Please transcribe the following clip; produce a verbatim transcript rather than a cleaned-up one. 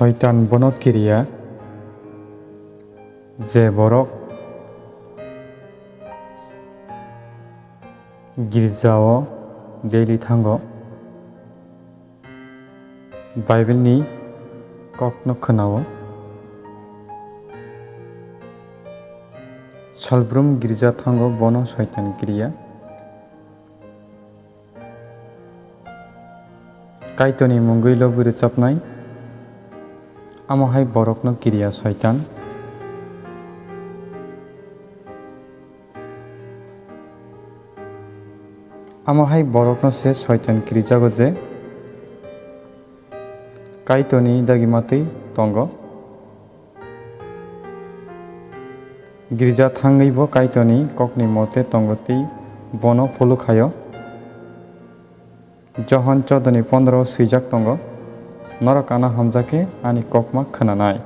Soitan bono kiriya, je borok girjao daily thango, Bible ni kokno khwnao, salbrum girja thango, bono Soitan kiriya. Kaitorni mungwi lobwi rwchapnai, amo hai borokno kiriya Soitan. Amo hai borokno se Soitan kirijago je Kaitorni dagima twi tongo. Girja thangwi bo Kaitorni kokni mote tongo tei bono phuluk haio. Johon chodoni pondro o swijak tongo, "Norok ano hamjak khe ani kokma khwnanai."